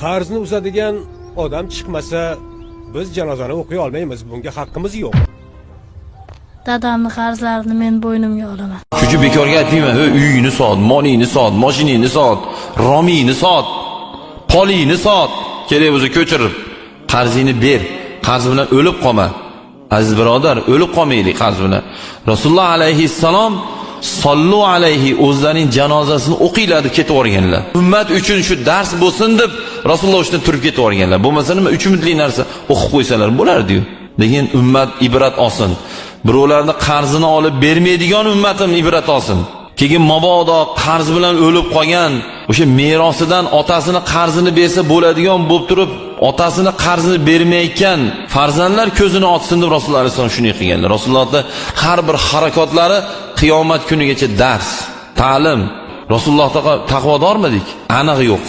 Qarzni uzadigan odam chiqmasa, biz janozani o'qiy olmaymiz, bunga haqqimiz yo'q. Dadamni qarzlarini men bo'ynimga olaman. Shuning uchun bekorga aytmayman, "Ey, uyingni sot, molingni sot, mashinangni sot, romingni sot, polingni sot, kerak bo'lsa ko'chirib, qarzingni ber, qarz bilan o'lib qolma." Aziz birodar, o'lib qolmaylik qarz bilan. Rasululloh alayhissalom sollu alayhi, o'zlarining janozasini o'qinglar deb ketib yuborganlar. Ummat uchun shu dars bo'lsin deb Rasululloh o'shadan turib ketib yuborganlar. Bo'lmasa nima 3 minutlik narsa o'qib qo'ysalar bo'lardi-yu. Lekin ummat ibrat olsin. Birovlarni qarzini olib bermaydigan ummatim ibrat olsin. Keyin mabodo qarz bilan o'lib qolgan, o'sha merosidan otasini qarzini bersa bo'ladigan bo'lib turib, otasini qarzini bermayotgan farzandlar ko'zini ochsin deb Rasululloh alayhisalom shunday qilganlar. Rasulullohning har bir harakatlari qiyomat kunigacha dars, ta'lim. Rasululloh taqvodormidik? Aniq yo'q.